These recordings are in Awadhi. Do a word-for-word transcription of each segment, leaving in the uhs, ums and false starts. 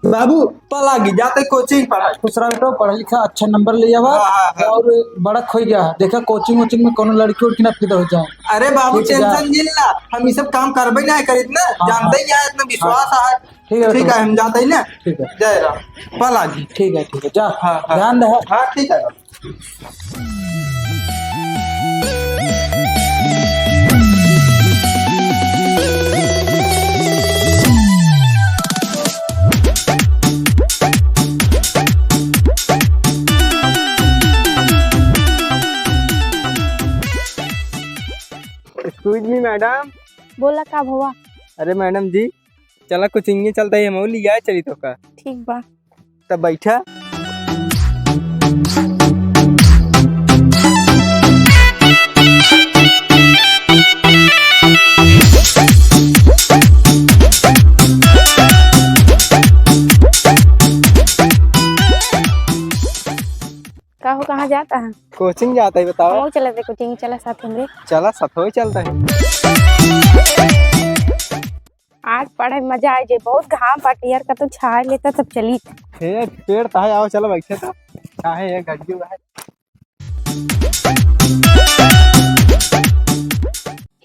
बाबू, पलागी, जाते coaching पढ़ाई। खुश रहा बेटा, पढ़ा लिखा, अच्छा नंबर ले आवा। हाँ, हाँ, हाँ। और बड़क हो गया, देखा coaching वोचिंग में कोनो लड़की उड़की ना फिदा हो जाए। अरे बाबू, ठीक है, जा। Tension जिन ला, हम ये सब काम करबे ना करित ना, हाँ, जानते हाँ। ही है, इतना विश्वास हाँ। है। ठीक है, ठीक है, हम जाते ही ना। ठीक है। जय राम। पलागी। ठीक है, ठीक है, जा। हाँ, हाँ। ध्यान रहे। हाँ, ठीक है। Excuse me, madam। बोला का भवा? अरे madam जी, चला coaching चलता है, हम लिया चली तो का। ठीक बा। तब बैठा। का हो, कहाँ जाता है? Coaching जाता है, बताओ। हम चलत है coaching, चला साथ हमरे। चला, साथ हो चलता है। आज पढ़े में मजा आए जे, बहुत घाम बाटे यार, कतौ छाए लेता तब चली। हे, पेड़ ताहे आओ, चलो बैठे तो। काहे ये गड्डी है?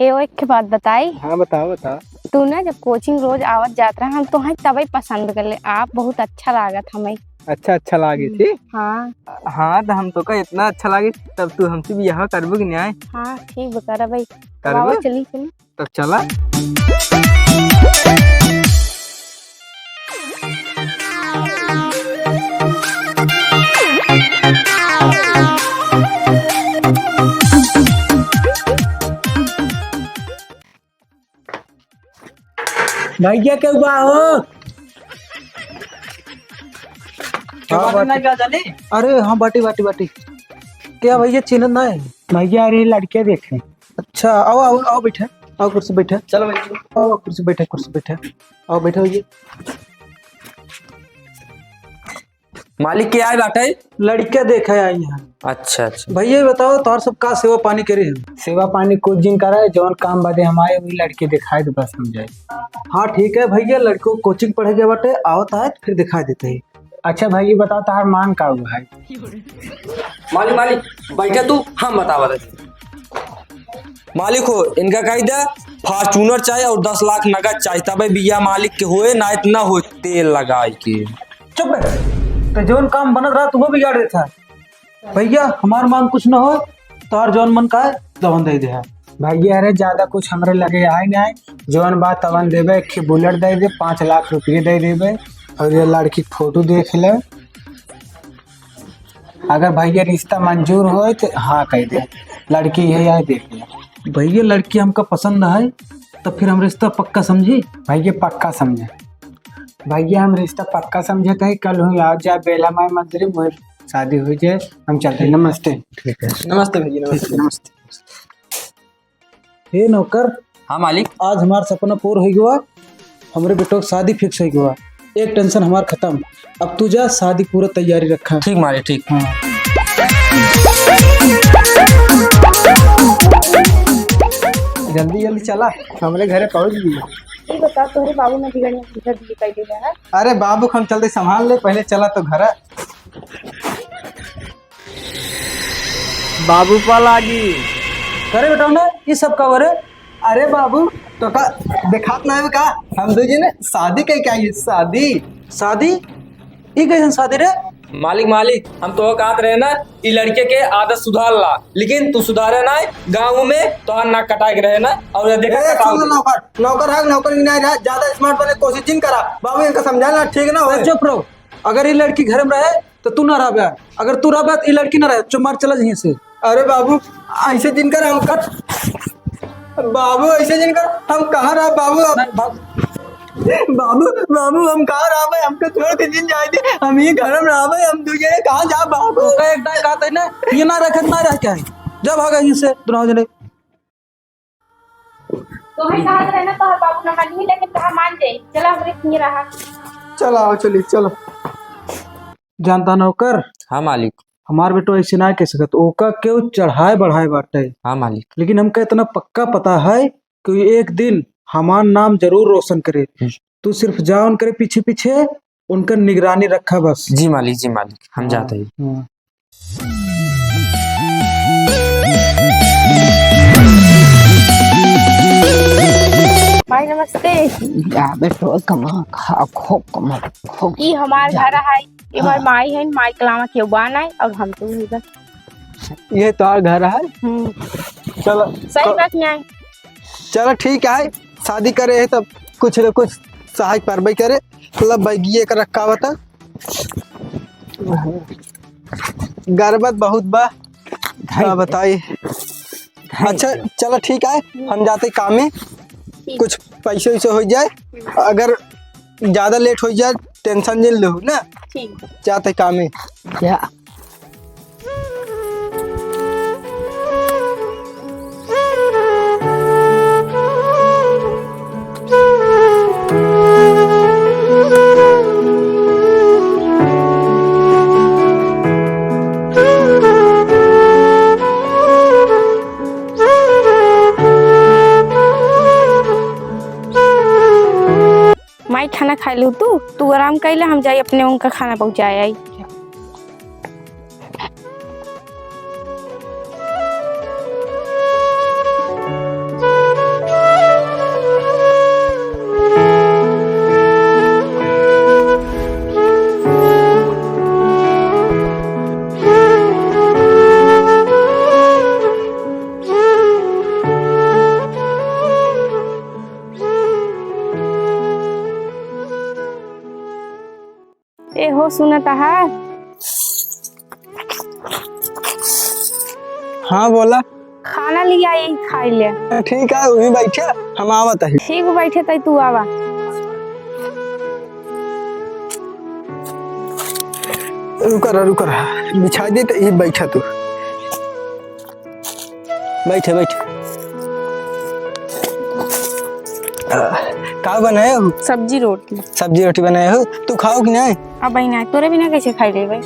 हे, ओ, एक ठे बात बताई। हाँ, बताओ, बताओ। तू ना जब coaching रोज आवत जात रहा, हम तोहे तबे पसंद कर ले। आप बहुत अच्छा लागत हमें। अच्छा, अच्छा लागे हम्म, थी? हाँ। हाँ, तो हम तो का इतना अच्छा लागे, तब तू हमसे बियाह करबो कि नहीं? हाँ, ठीक बा, करबै। करबो? चली, चली। तब चला। भैया के हुआ हो? क्या हाँ, बात बाटी। नहीं क्या जाने? अरे हाँ, बाटी, बाटी, बाटी। क्या भैया, चिन्हत ना है? भैया, अरे लड़के देखे। अच्छा, आओ, आओ, आओ, बैठे। आओ, कुर्सी बैठे। चलो भैया। आओ, कुर्सी बैठे, कुर्सी बैठे। आओ, बैठे भैया। मालिक के आए बाटे? लड़के देखे आई हैं। अच्छा, अच्छा। भैया, बताओ, तोहर सब का सेवा पानी करी हम? सेवा पानी कुछ जिन करा, जौन काम बदे हम आए, वही लड़के दिखाए दे, बस हम जाए। हाँ, ठीक है भैया, लड़को coaching पढ़े के बाटे, आवत है, फिर दिखाई देते हैं। अच्छा भाई, ये बताओ, तार मांग का हुआ है? मालिक, मालिक, बैठे तू, हम बतावा दे। मालिक हो, इनका कही दे, Fortuner चाहे और दस लाख नगद चाहे, तबे बिया मालिक के होए, ना इतना हो तेल लगाए के। चुप है, तो जौन काम बनत रहा, तू वो बिगाड़ देता है। भैया, हमार मांग कुछ न हो, तोहर जौन मन का है, तवन दे दे है। भैया, अरे, ज्यादा कुछ हमरे लगे आए ना है, जौन बात तवन देबे, एक ठे Bullet दे दे, पाँच लाख रुपये दे देबे, और ये लड़की के फोटो देख ले। अगर भैया रिश्ता मंजूर होए तो हाँ कह दे, लड़की है, यहाँ देख ले। भैया, लड़की हमका पसंद है, तो फिर हम रिश्ता पक्का समझी। भैया, पक्का समझे। भैया, हम रिश्ता पक्का समझे थे, कल हुई आओ जा बेला माई मंदिर में, शादी हो जाए, हम चलते हैं। नमस्ते। ठीक है। नमस्ते भैया, नमस्ते। नमस्ते। हे नौकर। हाँ मालिक। आज हमार सपना पूर हो गवा, हमरे बेटो के शादी fix हो गवा, एक tension हमार खत्म। अब तू जा, शादी पूरा तैयारी रखा। ठीक मालिक, ठीक। हाँ। जल्दी जल्दी चला, हमरे घरे पहुँच गई। ई बता, तोहरे बाबू ने बिगड़िया किधर दिए कैले है? अरे बाबू, हम चलते संभाल ले, पहले चला तो घर। बाबू पलागी। करे बेटा ने, ई सब का बरे? अरे बाबू, तो का देखात ना है का? हम दो जने शादी कह के आई, शादी। शादी? ई कैसन शादी रे? मालिक, मालिक, हम तो कहत रहे ना, ई लड़के के आदत सुधार ला, लेकिन तू सुधारे ना, गाँव में तोहार नाक कटाए के रहे ना, और ये देखा ए, कटाओ सुन दे। नौकर, नौकर है, नौकर नहीं रहा, ज्यादा smart बने कोशिश जिन करा। बाबू इनका समझा ना, ठीक ना हो। चुप रहो, अगर ई लड़की घर में रहे, तो तू ना रहबे, अगर तू रहबे, तो ई लड़की ना रहे। चुप, मार, चला यहीं से। अरे बाबू, ऐसे जिन कर हम कर, बाबू, ऐसे जिन कर, हम कहाँ रह बाबू? अब नहीं, बाबू। बाबू, बाबू, हम कहाँ रहबे? हमके छोड़ के जिन जाए दे, हम ही घर में रहबे, हम दू जने कहाँ जा बाबू? तो एक दाई कहते ना, ये ना रखे, ना रह के आए। जा भागा यहीं से, दोनों जने। तोहरे कहत रहे ना, तोहर बाबू ना मानी, लेकिन कहा मान जाई। चला, हमरे संगे रहा। चला, आओ, चली, चलो। जानता नौकर? हाँ मालिक। हमार बेटो ऐसे ना कह सकत, ओका केहू चढ़ाए बढ़ाए बाटे। हाँ मालिक। लेकिन हमका इतना पक्का पता है कि एक दिन हमार नाम जरूर रोशन करे। हम्म। तू सिर्फ जा उनकरे पीछे पीछे, उनकर निगरानी रखा बस। जी मालिक, जी मालिक, हम हाँ, जात ही। हाँ। माई नमस्ते। जा बेटो, कमा, खा, खूब कमा, खूब ई हमार जा। घर है, ई हमार हाँ। माई है, माई के अलावा केहू बा नहीं, और हम तो नहीं बस। ये तोहार घर है? हम्म। चलो, सही तो बात नहीं है। चलो ठीक है, शादी करे है तब कुछ न कुछ सहाय परबे करे। मतलब बैगिए का रखा हुआ था, गरबत बहुत बा, का बताई। अच्छा चलो ठीक है, हम जाते कामे, कुछ पैसे वैसे हो जाए, अगर ज्यादा लेट हो जाए टेंशन जिन लो ना। ठीक। जाते कामे। क्या? माई खाना खाए लू तू, तू आराम कर ले, हम जाई अपने उनका खाना पहुँचाए आई। ए हो, सुनत आहा? हाँ, बोला। खाना लिया, यही खाई ले। ठीक है, वही बैठे, हम आवत है। ठीक, बैठे तई तू आवा। रुका रहा, रुका रहा, बिछा दे तो ये बैठा तू। बैठे, बैठे। आ, का बनाए हो? सब्जी रोटी। सब्जी रोटी बनाए हो? तू खाओ कि नहीं? अब नहीं, तोरे बिना कैसे खाई लेबे?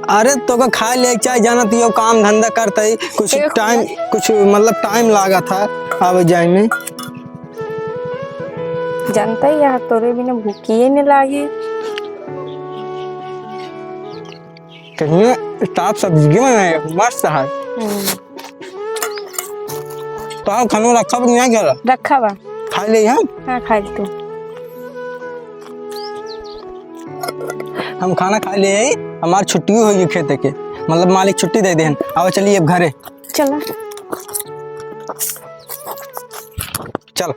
अरे, तोका खाए ले चाहे जाना, तू यो काम धंधा करता ही, कुछ एक टाइम, कुछ मतलब टाइम लागा था आवे जाए में। जानता ही यार, तोरे बिना भूखिए नहीं लागी। कहिए साग सब्जी बनाए, मस्त है। हम्म। तो आओ, खानो रखा भी नहीं करा? रखा बा। खा ले हम? हाँ, खा ले तू। हम खाना खा ले, हमार छुट्टी होई खेते के, मतलब मालिक छुट्टी दे देहन। आओ चलिए अब घरे। चला। चल।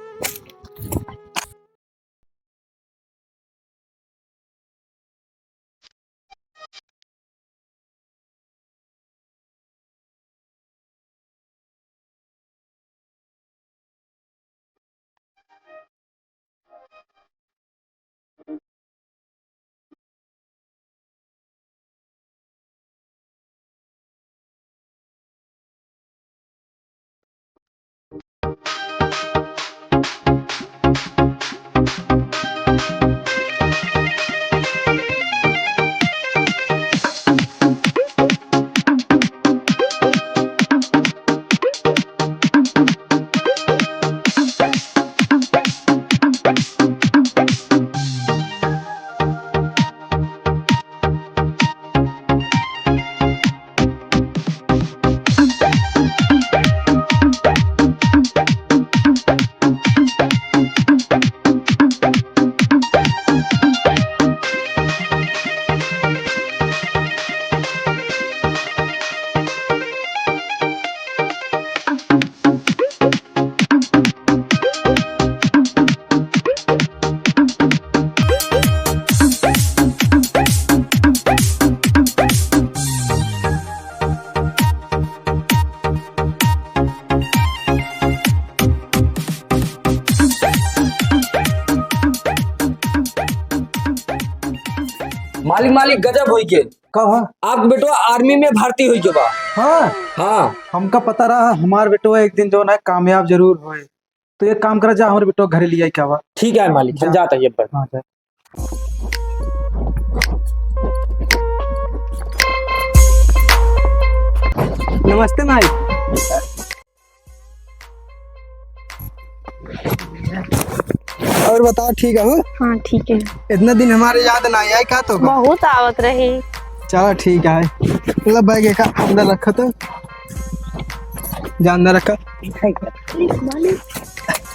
मालिक, मालिक, गजब होई के। का हुआ? आप बेटवा आर्मी में भर्ती होई के बा। हाँ? हाँ। हमका पता रहा, हमार बेटवा एक दिन जौन है कामयाब जरूर होए। तो एक काम करा, जा हमरे बेटवा घरे लियाई के आवा। ठीक है मालिक, हम जा। जात ही अब। हाँ, जा। नमस्ते माई। और बताओ, ठीक है हो? हाँ, ठीक है। इतना दिन हमारे याद ना आई का तो का? बहुत आवत रही। चला, ठीक है। ला, बैग एक अंदर रखा तो। जा अंदर रखा।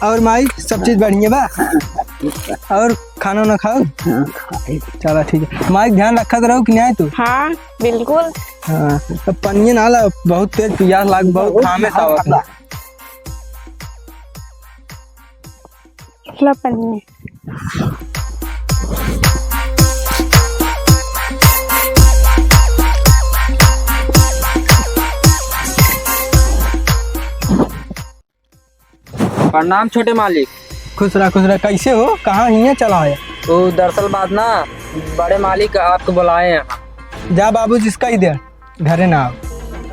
और माई, सब चीज बढ़िया बा? और खाना ना खाओ? हाँ, खाई। चला, ठीक है। माई, ध्यान रखत रहो कि नहीं तू? हाँ, बिल्कुल। हाँ, तो पनिया ना ला, बहुत तेज पियास लाग, बहुत बहुत घामे से आवत है। ला पनिया। प्रणाम छोटे मालिक। खुश रहा, खुश रहा। कैसे हो? कहाँ हियाँ चला आया? तो दरअसल बात ना, बड़े मालिक आपको बुलाए हैं। जा बाबू, जिसका ही दे, घरे ना आओ।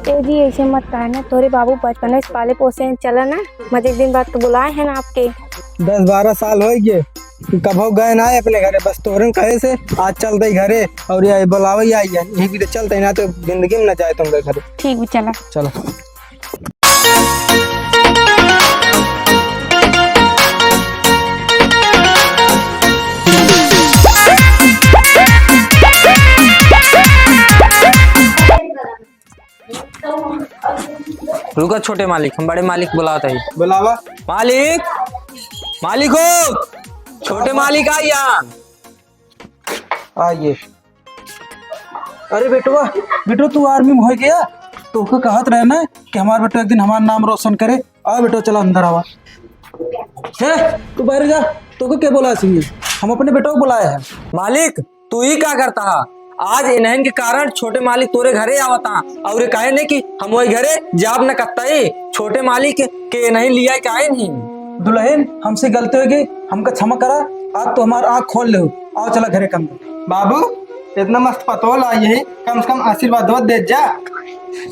ए जी, ऐसे मत कहे ना, तोरे बाबू बचपने से पाले पोसे हैं, चला ना, मजे एक दिन बाद तो बुलाए हैं ना आपके। दस बारह साल हो गए, कभो गए ना आए अपने घरे, बस तोरन कहे से आज चलते ही घरे, और ये बुलावे ही आई है, यही भी तो चलते ही ना तो जिंदगी में ना जाए तुम घरे। ठीक भी, चला। चलो। रुका छोटे मालिक, हम बड़े मालिक बुलावत हई। बुलावा। मालिक, मालिक हो, छोटे मालिक आ यहाँ। आइए। अरे बेटवा, बेटवा तू आर्मी में हो गया? तोहका कहत रहे ना कि हमार बेटवा एक दिन हमार नाम रोशन करे। आ बेटवा, चला अंदर आवा। हे, तू बाहर जा, तोहका के बोला है सिंह? हम अपने बेटवा को बुलाया है। मालिक, तू ही का करता है? आज इन्हन के कारण छोटे मालिक तोरे घरे आवता और ये कहे ने कि हम वही घरे जाब न करता ही। छोटे मालिक के नहीं लिया के आए नहीं। दुल्हन, हमसे गलती हो गई, हमका क्षमा करा। आज तो हमार आँख खोल ले। आओ चला घरे कम। बाबू, इतना मस्त पतोल आई है, कम से कम आशीर्वाद दो दे जा।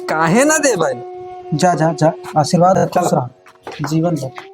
काहे ना दे भाई? जा, जा, जा, आशीर्वाद है, खुश चलो। रहा, जीवन भर।